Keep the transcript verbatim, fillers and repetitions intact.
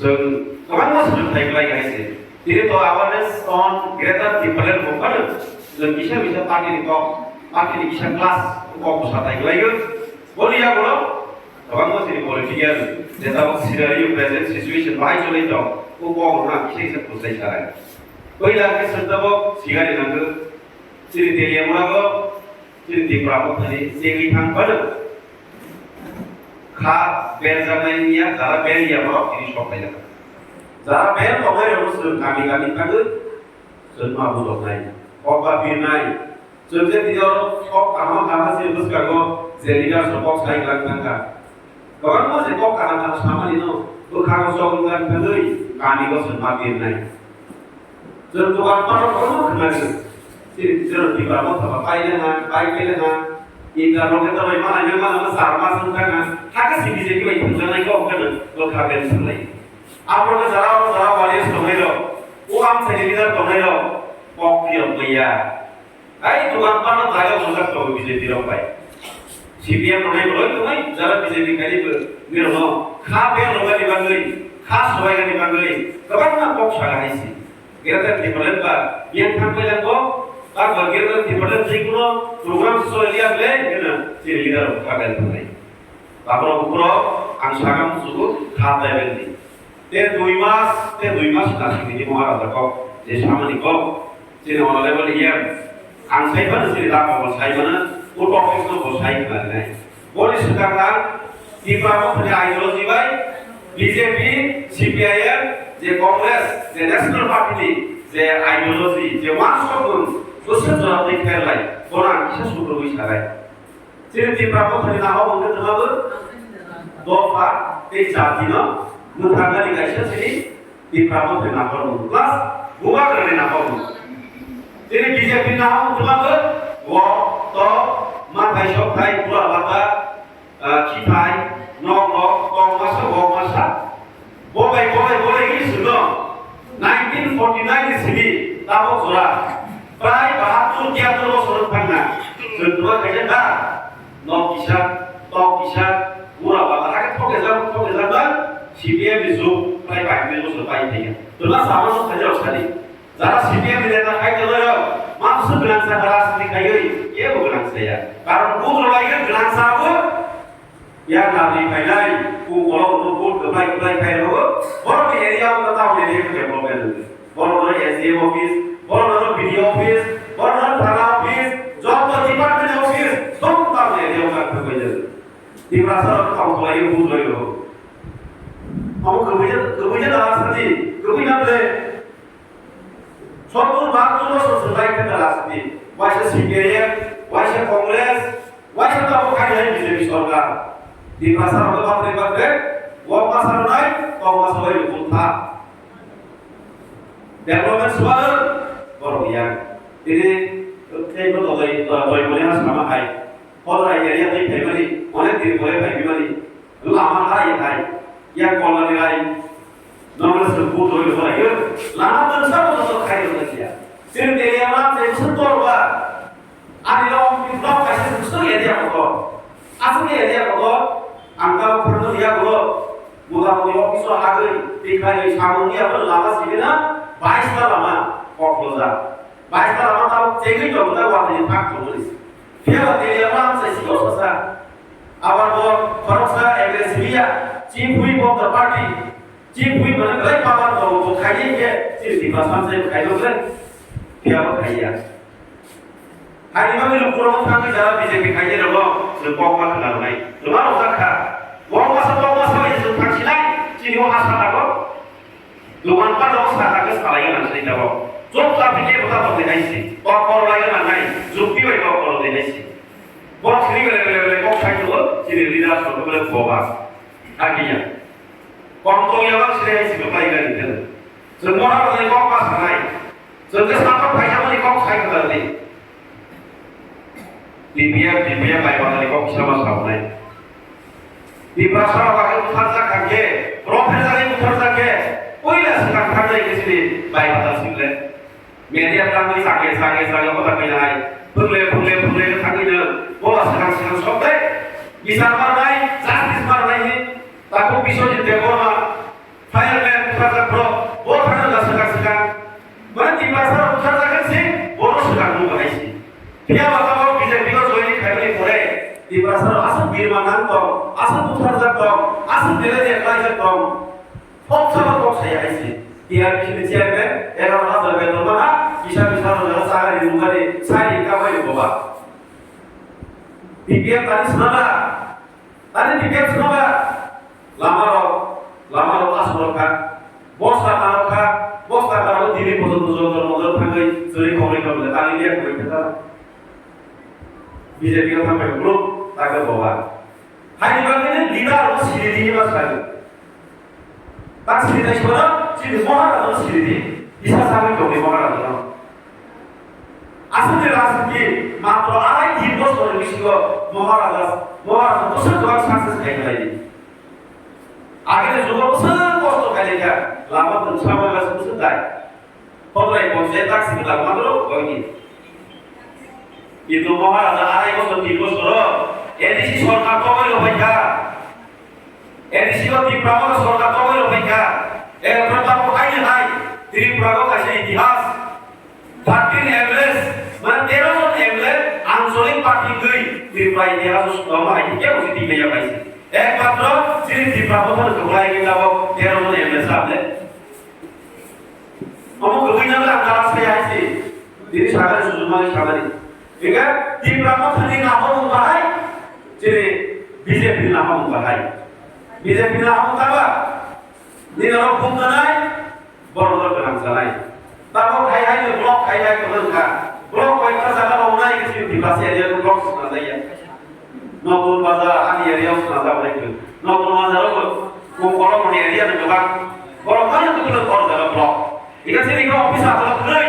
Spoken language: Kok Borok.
Chwng kwbangma swrwngthai khlai hai se. Tini to awareness on Greater Tipraland movement, chwng kisa kisa party ni kok, party ni kisa class kok bwsa thai khlai o. Boni yagulo kwbangma chini political neta bo sirari present situation bahai choli tong, o kok rwna kisa kisa bwsai sarai. Puila khe chwng tabok sigari nangkuk, chini Teliamura bo, chini Tipra bo thani chengwi thang phano. Kha berjaknai wngya, jara ber ya borok tini sok phailakha. Jara ber tongnai rokno chwng kami kami thangwi chwng ma bujoknai, kok ba birnai. Chwng je tini oro kok kaham kaham se bwskango je leaders rok kok sai khlai thangkha. Kwbangma je kok kaham kaham samani no bwkhango chok wngkha thangwi kami o chwng ma birnai. Chwng dukan pano kono khwnani. Chini chwng Tipra Motha ba paile ha, pai kele ha. Inda roke to bai mana, mana, mana, sarma sung kha na. Hake si B J P bai thangjanai ko khe no, ko kha ben sanai. Abo ke jara, jara wali songai ro. O am thani leader tongai ro. Pok piyok baiya. Ai dukan pano jaya mujak to B J P rok bai. C P M rok nai boloi tongai, jara B J P kali bo, nirok no kha ben rok ni bagwi, kha sobai ni bagwi, kwbangma kok saga hai si. Greater Tipraland ba yang thang pai lang ko, ba ba Greater Tipraland jikuno program so liya ble, kena si leader of kagal pai. Ba bro bro ang sagam sugu kha pai ben di. Te dui mas, te dui mas na sini di Maharaja kok, je samani kok, sini honorable E M, ang sai ba sini da ko sai mana, ko topic no ko sai ba nai. Boni swkang ang Tipra Mothani ideology bai B J P, C P I M, je Congress, je National Party ni je ideology, je wansokmung, bwswk jora twi pherlai, bono ang kisa sukrubwi sanai. Chini Tipra Mothani nahok wngkhe twma bo dopha tei jatino mwthangnani kaisa chini Tipra Mothani nahok wngkha. Plus Bubagrani nahok wngkha. Chini B J P nahok wngkha bo wok, tok, mathai, sokthai, bura bata, ah, khithai, nok nok, tong masa, wok masa. Bo bai, bo bai, bo bai, ini sudo. Nineteen forty nine ni simi, tabok jora. Prai bahattur, tihattur bosor thangna. Chwng tuma khaijak da. Nok kisa, tok kisa, bura bata, hake thok ejak, thok ejak ba, C P M ni jug, prai bai bosor bai thangya. Tuma sama sok khaijak sadi. Jara C P M ni neta khai tongo, ma bwswk gwnang sa rajniti khaiwi, kebo gwnang saya. Karon vote rwlaiwi gwnang sa bo, ya nabri phainai, ku kolok rw vote kwplai kwplai khai rw, borok ni area o town area khe development wngwi. Borok no S D M office, borok no B D O office, borok no thana office, joto department office, town town area o khe kwplai. Tiprasa rok town khlaiwi vote rwlaiwi rw. Abo kwbwi, kwbwi na sadi, kwbwi na ble. Sottur bahattur bosor swlai khe rajniti, waisa C P I M, waisa Congress, waisa tabuk khai hai B J P sorkar. Tiprasa rok batre batre, wok masa rwnai, tok masa bai rukun tha. Development swar, borok ya. Tini, tei bo tolai, tolai mani ha sama hai. Hodrai area tei phaimani, onek din pore phaimani. Lama hai hai, ya kolani hai, normal se bu doi doi yo, lama tengsa bo to khai doi ya. Sini area ma se su tor ba, ani lo mi dok ka se su area ko to, asli area ko to, angka purno ya ko, muda mudi office o hagri, tikhai ni samung ya ko lama sini na, bais ta lama, kok lo ja, bais ta lama ta chengri to ta wa ni thak to ni. Phiya ba tei ya lam se siko sasa. Abar bo khoroksa M L A simi ya, chief whip of the party. Chief whip mane belai power bo, bo khai ye ke, chini Tiprasa se khai do le. Phiya bo khai ya. Hai ni mami lukuro thang jara B J P khai ye ro, se kok ma khna nai. Luma ro kha. Bo ma sa, bo ma sa ye su thang sinai. Chini o ha sa ta ko. Dukan pa dok sa ta ke salai nang sai ta bo. Jok ta pike bo ta bo de nai si. Kok kor lai nang nai. Jukti bai kok kor de nai si. Bo sini bele bele bele kok sai tu, sini leader so bele boba. Agiya. Kok to ya bang sini si ko pai ga ni. Semua orang ni kok pas nai. Sejak sampai pai sama ni kok sai ta ni. T P F, T P F bai bang ni kok sama sa nai. Tiprasa rok bai butharjak kha khe, Professor bai butharjak khe, puila swkang thangwi khe chini bai phatar sibile. Media thangwi sake, sake, sake kota khe nai. Phungle, phungle, phungle khe thangwi no, bola swkang, swkang sok dai. Bisar marnai, justice marnai hi, takhuk Biswajit Debbarma, fireman, Aswk butharjak tong, aswk belai de khlaijak tong, kok sama kok saya hai se. T R P C ni chairman, egaroh hajar beton mana, kisa kisa rok jaga saga ri nungkha di, sai ri ka bai boba. B P F tani sana ba, tani B P F sana ba. Lama rok, lama rok aswk rok kha. Bosta tano kha, bosta tano dini pojon pojon pojon pojon thangwi chwri khongri khongri tani liya khongri kha. B J P o thangbai group, taga boba. Haini bagwi leader rok siri di ma sai. Tak siri dai sora, chini Maharaja no siri di. Bisa sabi tongni Maharaja no. Aswkni rajniti matro arai tin bosor ni bisingo Maharaja, Maharaja bwswk kwbang success khai khlai di. Agini jugo bwswk kosto khai kha, lama tong sama bwswk dai. Hodrai ponse tak simi tak matro koi di. Kintu Maharaja arai bosor tin bosor o A D C sorkar koboi rok bai kha. A D C o Tripura o sorkar koboi rok bai kha. Erpore tamo hai hai Tripura o kaisa itihas. Thirteen M L As, mane tero jon M L A ancholik party gwi Tripura itihas o swnam hai khe bo siti meya bai. Ekmatro chini Tripura o thang kwplai gwi tabok tero jon M L A sa le. Omo kwbwi nang ang kala sai hai se. Dini sagari sujuma sagari. Ega Tripura mothani nahormung bahai, chini B J P ni nahormung bahai. B J P ni nahormung taba, nini rok bung kanai, borok rok kanang sanai. Tabo hai hai ni block hai hai kwbang kha. Block koi kha jaga rok nai ke chini Tripura se area block suna jaya. Nokul Bazar ani area o suna jaya nai ke. Nokul Bazar o ko kolom ni area ni kwbang. Borok kha ni kwbang kor jaga block. Ega chini ko office a block nai.